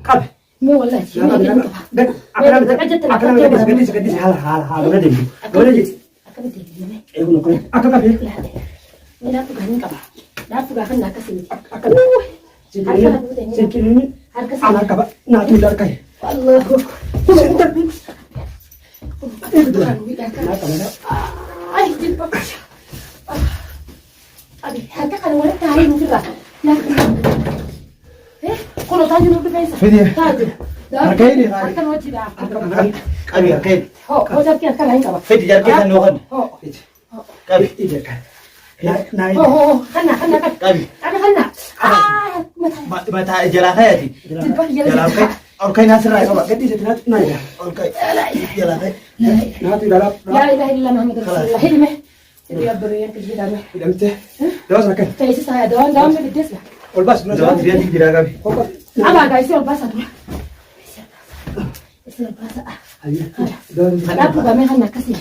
Qabi. Mee wallahi Naa qabi, naa qabi. Gad akkana miti. Akkana miti gaddis gaddis gaddis haala haala haala gad deemtu. Gad deemtu. Akkamitti deemee? Eeguma akkana akka qabi. Mee laaftu gaa hin qaba. Laaftu gaa kan akkasii miti. Akka Harka Sinkilini. Harka Ana qaba. Naatu darkai. Allahu Sin darbin. Naa qaba naa. Ay, jilba. Abi, harka kana walitti haayee nufirraa. Kun taaju nu dhufeessa. Fidi. Taaju. Harka hidhi. Harka nu wajjidha. Qabi harka hidhi. Ho, ho jarki harka hin qaba. Fidi jarki kan nuu kan. Ho, Qabi. Ija kan. Naa ho, ho, kanna, kanna, kanna. Qabi. Qabi kanna. Ah, mataa. Mataa jalaa kayati. Jilba jala. Jalaa kayi. Ol kayi naasirraa qaba. Gaddis naatu naa ija. Ol kayi. Jalaa kayi. Naatu ilaalaa. لا اله الا الله محمد رسول الله هدمه يا ربي يا كجي Hidhamtee. Dawas akkan. تيسس هيا دوام دوام بديس Ol baas. Dawaan sirriitti jiraa qabi. أبا قايسي الباسة تروح الباسة لا بقى ما خلنا كسي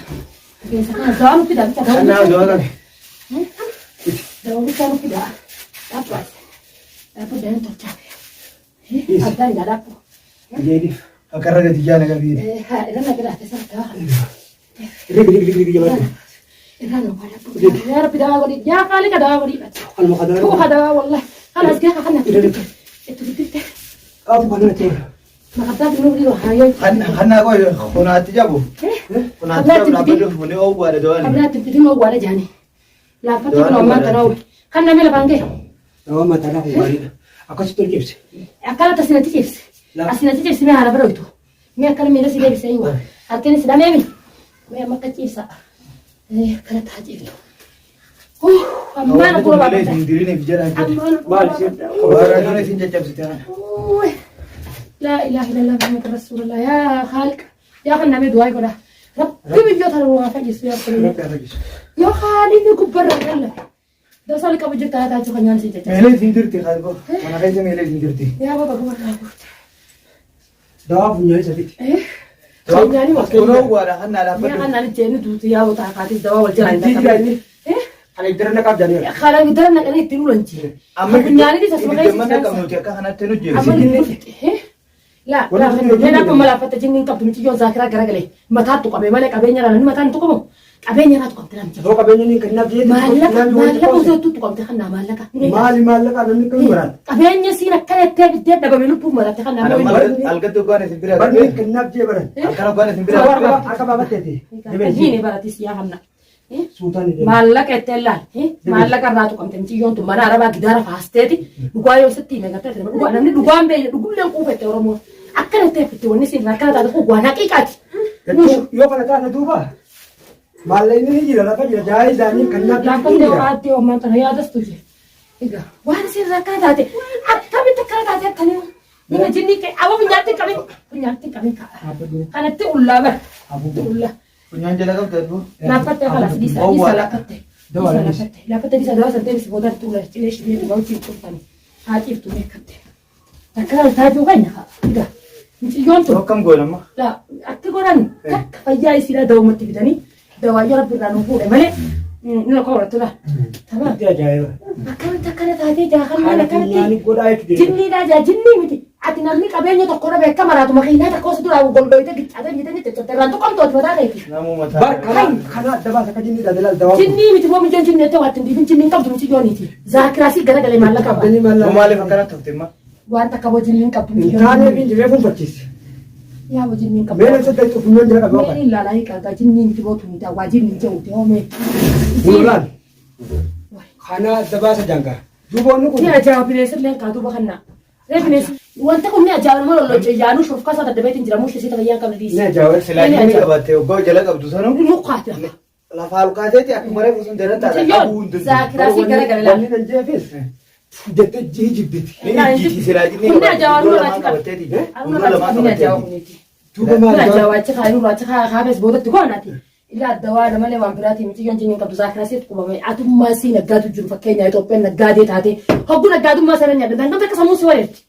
دوام كده Kannaa دوام dawaa qabi. دوام كده كده لا بقى لا بقى ده انت أبدا لا بقى Jeediif. Akarra gadi jaala qabi. إذا كده هتسرع دوام Rig rig rig rig jabaatu. يا ربي دواء وليد يا خالق دواء وليد Qalma kadaa. هو دواء والله خلاص كده خلنا انتوا بدلت Qabu kana ta'e. ما قدرت نقول له هاي Kannaa qoy kunaatti jabu. Kunaatti jabu dhaabbatu fuunee oowwaadha dawaan. قبلها تبتدي ولا جاني لا فتح لو ما تناول خلنا ملا بانجي Nama mataa kun gaariidha. Akkasitti ol cibse. اكلت سنتي شيبس لا. سنتي شيبس ما على برويتو ما اكل من نسي لبس ايوه اكل سلام يمي ما ما كتيسا ايه كانت حجيبتو اوه اما انا كل Meelee isin diriiniif jedha jedhe. اما انا Maal isin? Waraana isin caccabsite kana. أوه. لا اله الا الله محمد رسول الله يا خالق يا خلنا ميد واي قولا ربي بيجوت على فجس يا ربي Rabbi haa fayyisu. يا خالق كبر يلا ده سالك ابو جرت هذا شو خنيان سيجا Meelee isin dirti qalbo. Mana keessa meelee isin dirti. يا بابا كبر Dawaa funyaanii sadiiti. ايه خنياني ما Kun oowwaadha kannaa يا dhaabbatu. خلنا نجي ندوت يا بابا قاتل دواء والجرى Itti jira inni. ايه Kana itti naqaaf jaaniira. خلنا ندرنا انا تنولنجي Amma funyaanii isa suma ibidda mana keessa qabnuti akka kanatti nu amma jeebise. La la la akkuma laafata jinniin qabdu mucayyoon zaakiraa garagalee mataattu qabee malee qabeenya irraa namni mataan tuqamu qabeenya irraa tuqamte namni Yoo qabeenya inni kennaaf jedhe. maallaqa maallaqa osoo tuqamte kannaa maallaqa Maali maallaqa namni kamiin waraana? qabeenya siin akkana ittee biddee dhabame lubbuun maratte kannaa Algatti hoggaan isin bira Barni darbee. kennaaf jee baran. Halkan hoggaan isin bira darbee. Akka baafatteeti. Hiini baratis yaa hamna Suutaan ni deema. maallaqa ittee laal maallaqa irraa tuqamte mucayyoon tun mana arabaa gidaara faasteeti dhugaa yoo sitti hime gartee dhugaa namni dhugaan beeyne dhugulleen quufette oromoo akkana ittee fitte wanni siin akkana taate kun waan haqiiqaati. Yoo kana taate duuba maallaqni ni jira lafa jira jaayii isaanii kennaaf jee Laaffatti jira. ho'aattee ho'ammaan tana yaadastu jee. Egaa waan isin akkana taate akkamitti akkana taate akkanii nama jinni kee awwa funyaatti qabin funyaatti qabin ka'a. Kanatti ullaa bara. Ullaa. Funyaan jala qabda aduu. Laaffattee kalas dhiisa dhiisa laaffattee. Dhiisa laaffattee laaffattee dhiisa dawaa san deebisi booda itti ullaa cilee shibee dhugaa wajjin cuftani. Haa ciiftu beekatte. Akkana taajuu keenya haa. Egaa mucayyoon tun. Akkam goona amma? La akka godhan takka fayyaa isiidha dawumatti fidanii dawaayyoo rabbi irraa nuu fuudhe malee ni rakkoo godhattu la. Tamam. Itti ajaa'iba. Akkamitti akkana taatee jaakalmaan Kana akkamitti funyaanii godhaa jechuudha. jinniidha jaa jinnii miti. Ati namni qabeenya tokko dhabe akka maraatu makiinaa takka osoo duraa golgoyte gicaatee biitee ni caccabte irraan tuqamtooti mataa keeti. Namuu mataa. Bar kana kana adda baasa akka jinni daldala dawaa. Jinnii miti moo mijoon jinnii ta'e waatti hin dhiifin jinniin qabdu miti yooniiti. Zaakiraasii garagalee maallaqa qaba. Qabdanii maallaqa. Maaliif akkana turte imma? Waan takka boo jinniin qabdu miti Hin taane yooniiti. fi jiree funfachiise. Yaa boo jinniin qabdu. Meelee saddeet funyaan jala qabee Meeni ilaalaa hiikaa jinniin miti bootu miti waa jinniin jedhu hoomee. Nurraan. Kana adda baasa jaangaa. Duuba inni kun Ni ajaa'iba bineensillee kaa duuba kannaa. Ree bineensi wanta kun ni ajaa'iba nama lolloche yaanuu shuuf kasaa daddabeetiin jira muushee siita fayyaa qabdi ni dhiisi. ajaa'iba. Silaa jinni qabatte hoggaa jala qabdu sanu Mukaati lafa. lafa olkaateeti akkuma reefu sun daran taate qabuu hin danda'u. Zaakiraasii garagale laala. Wanni nan jeefis jettee jihi jibbiti. Ni ijjiiti silaa jinni Kun ni ajaa'iba Gurra nurraa lamaan achi qaba. qabatteeti. Nurraa Gurra lamaan achi qabni ajaa'iba qabatteeti. kuniiti. Duuba Kun maal ajaa'iba achi kaa nurraa achi kaa kaafes boodatti goonati. Ilaa adda waadha malee waan biraatii miti yoon jinniin qabdu zaakiraasii qubame atummaa sii naggaatu jiru fakkeenya Itoophiyaan naggaadee taate hogguu naggaadummaa sana nyaadda dangamta akka sammuu si wareerti.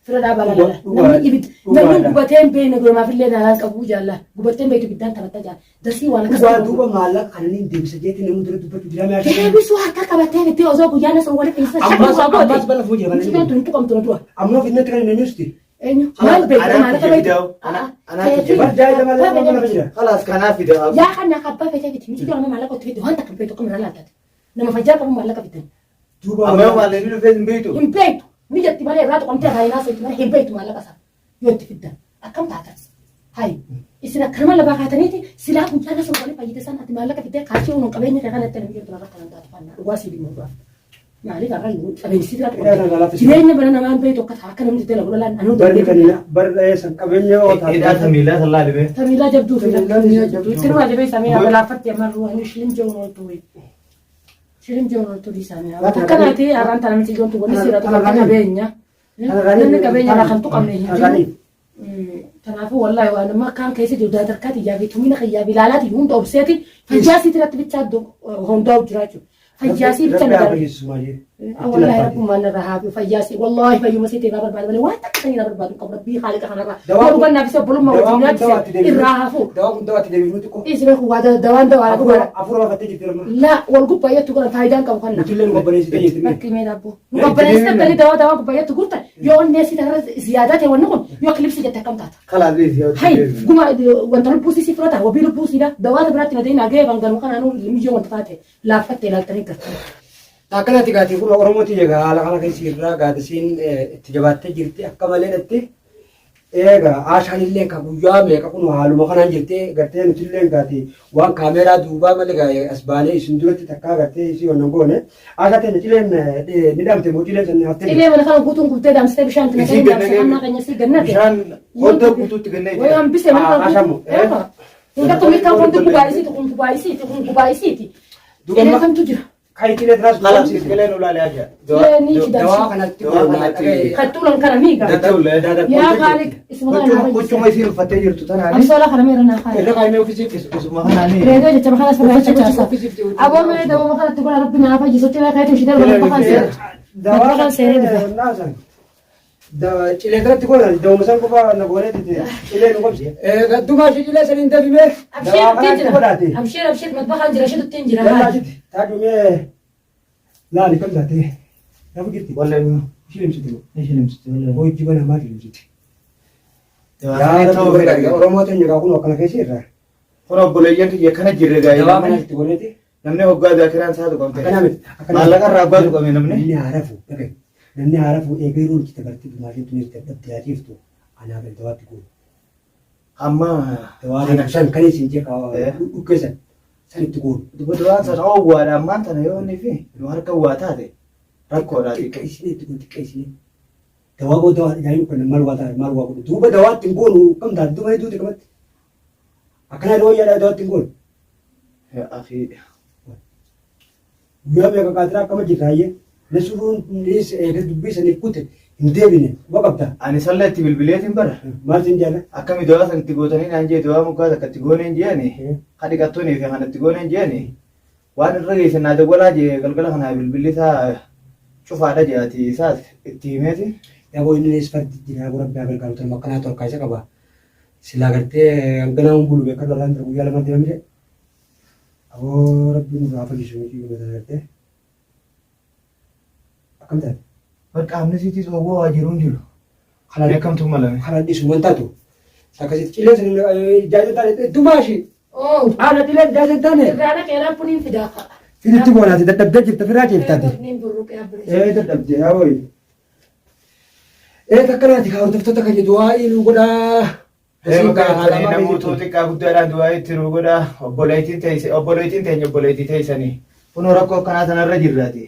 Fira dhaabaa laala. Namni ibid namni gubatee hin beekne gurmaafillee naalaan qabu jaalla. Gubattee hin beektu ibiddaan taphatta jaalla. Dasii waan akkas. Dhugaa duuba maallaqa kana niin deebisa jeetii namni dura dubbachuu jira mi'a ishee. Deebisuu harka qabatee itti osoo guyyaan sun walitti hin Ammas ammas bala fuujee bala. Mucayyoon tun tuqamtu na dura. Ammoo fitnatti kan hin eenyusti. Eenyu? Maal beekta maallaqa beektu? Bar jaayiza malee nama lafa jira. Khalaas kanaaf fida. Yaa kana abbaa feetee fiti. Miti nama maallaqa itti fidde waan takka beektu akkam irraa laaltaate. Nama fayyaa qabu maallaqa fiddan. Duuba Amma yoo maallaqni dhufee hin beektu. Hin beektu. Mijatti malee irraa tuqamtee afaan hinaa seetti malee hin beektu maallaqa isaa. Yoo itti fiddan akkam taatan? Hayi. Isin akkanuma lafaa kaataniiti silaa guyyaa nasa waliin fayyite san ati maallaqa fiddee kaachii unuun qabeenya kee kanatti namni jirtu irra kanan taatu fannaa dhugaa sii dhimma dhugaaf. Maaliif har'a qabeenya si biraa tuqamte? Jireenya bara namaan beektu akka ta'a akka namni dalagu lalaan anuu Barri kan barri san qabeenya yoo taate. Hidhaa tamiilaa san laalime. Tamiilaa jabduu fi tamiilaa jabduu. Itti nurraa jabee samii balaaffatti amarru ani shilim jechuun ooltu. Shilim jechuun ooltu dhiisamee. Akkanaati har'aan tana miti ijoon wanni seera tuqamte qabeenya. Namni qabeenya irraa kan tuqamne hin jiru. Kanaafuu wallaahi waan amma akkaan keessa jiru daadarkaa xiyyaa fi tumina xiyyaa fi ilaalaa hunda obseeti fayyaa siiti irratti bichaa hundaa'u jira jechuudha. Fayyaa sii bicha Rabbi na haa gara. fayyissu malee. Wallahi rabbumaan irraa haa fi fayyaa sii wallahi fayyuma sii ta'e barbaada malee waan takka sanii na barbaadu qabu rabbii haaliqa kanarraa. Dawaa Yoo dhugannaaf isa obbolummaa wajjin nyaachise irraa haa fuudhu. Dawaa kun dawaatti deebifnu xiqqoo. Dhiisi beeku waa dawaan dawaa dhugaadha. Afuura bafattee jirti nama. Laa wal gubbaayyeetu godhan faayidaan qabu kanna. Nutillee nu qabbaneessitee jirti. Bakki mee daabboo. Nu qabbaneessite tani dawaa dawaa gubbaayyeetu gurtan yoo onnee si tarra ziyaadaa ta'e wanni kun yoo kilibsi jette akkam taata. Khalaas beesi. Hay guma wanta lubbuu sii fudhata wabii lubbuu siidha dawaa biraatti na deemaa gahee banganuu kanaanuu miyyoo wanta taate laaffattee ilaaltanii gartan. Akkanatti gaatii kun Oromooti egaa haala kana keessa irraa gaadisiin itti jabaattee jirti akka maleedhatti. Egaa Aashaan illee ka guyyaa meeqa kun haaluma kanaan jirti gartee nuti illee gaati waan kaameeraa duubaa malee gaa as baanee isin duratti takkaa gartee isii wannan goone. Aashaa teenya cileen ni dhaamte moo cileen san haftee Cilee mana kana guutuun guuttee daamsitee bishaan itti Isii naqanii daamsee gannatee- annaa keenya sii gannate. Bishaan hodda guutuutti gannee Way hambise mana kana Aashaa guutuu. moo? Eh? Hin gattu milkaan kun gubaa isiiti kun gubaa isiiti kun gubaa isiiti. Duuba Cilee kamtu jira? Kan cilee tiraas Khalaas cilee nu laalee aja. Cilee ni Dawaa kanatti Dawaa kanatti. Kattuulan kana miiga. Yaa Khaliq isuma kana naa fayyise. Huccuma isiin uffattee jirtu tanaani. Amsoolaa kana meera naa Irra kaaya. kaayimee ofiisiif Isuma kanaani. Reedoo jecha bakana sirraa jecha caasa. Aboo mee dawoo kanatti godha rabbi naa fayyisu cilee kaayatu ishee darba bakka seera. Dawaa Bakka seeree dhufa. Cilee kanatti goona dawuma san qofa na goonee cilee nu qabsi. Gaddumaa ishee cilee saniin dafimee Abshir dawaa ittiin kanatti jira. godhaate. Abshir abshir matbakaan jira ishee ittiin jira. Lallaasitti taadhumee laali kam taatee lafa jirti. Wallee. Ishee limsiti moo? Ishee limsiti wallee. Hojii bana maal limsiti? Dawaa Yaa sanii ta'uu Rabbi fedha. Oromoo teenya gaa kun akkana keessa irraa. Kun obboleeyyan kiyya kana jirre Dawaa gaa'ela. kanatti gooneeti. Namni hoggaa zaakiraan isaa tuqamte. Akkana miti. Akkana Maallaqa irraa abbaa tuqame namni. Namni haarafu dhagaye. Namni haarafu eegee yeroo itti dabartee dumaasheen tunis dadhabdee atiiftu anaaf dawaatti goonu. Amma Dawaa san kan isin jee dhukkeessan san itti goonu. Dawaan sana oowwaadha ammaan tana yoo inni fi nu harka waa taate rakkoodha. Xiqqeessinee itti goonu xiqqeessinee. Dawaa booda dawaa ijaayuu kan maal waa taate maal waa godhu. Duuba dawaa ittiin goonu kam taate duuba hedduuti qabatti. Akkana yeroo wayyaadhaa dawaa ittiin goonu. Akii. Guyyaa meeqa qaatiraa akkama jirta hayyee. Nasuruun eega dubbii saniif kute hin deebine quba qabda. Ani salla itti bilbileetiin bara. Maal siin jaala? Akkami dawaa san itti gootanii naan jee dawaa mukaa takka itti gooneen jeeni. Ka dhiqattuunii fi kan itti gooneen jeeni. Waan irra geessan naa dawwalaa jee galgala kanaa bilbilli isaa cufaadha jee ati isaas itti himeeti. Yaboo inni fardi jira yaaboo rabbi haa gargaaru tanuma akkanaa torkaa isa qaba. Silaa gartee hanganaa hun bulu beekaa lolaa hin guyyaa lama deemamire. Aboo rabbi nurraa fayyisu miti yoo ta'e gartee. Akkam taate? Bar qaamni siitis oowwaa waa jiru hin jiru. Kanaan Beekamtuu malame. Kanaan dhiisu waan taatu. Akkasitti cilee sun jaajata taane dumaa ishii. Oh. Haala cilee jaajata taane. Irraa dhaqee puniin fidaa. Fiditti goonaati dadhabdee jirta firaa ceeftaati. Niin burruqee abbiree. Ee dadhabdee haa wayii. Ee takkanaati kaa hordoftoota kan jedhu waa'ee nu godhaa. Namoota xiqqaa guddaadhaan du'aa itti nu godha. Obboleettiin teenya obboleettii teessanii. Kunoo rakkoo akkanaa sanarra jirraati.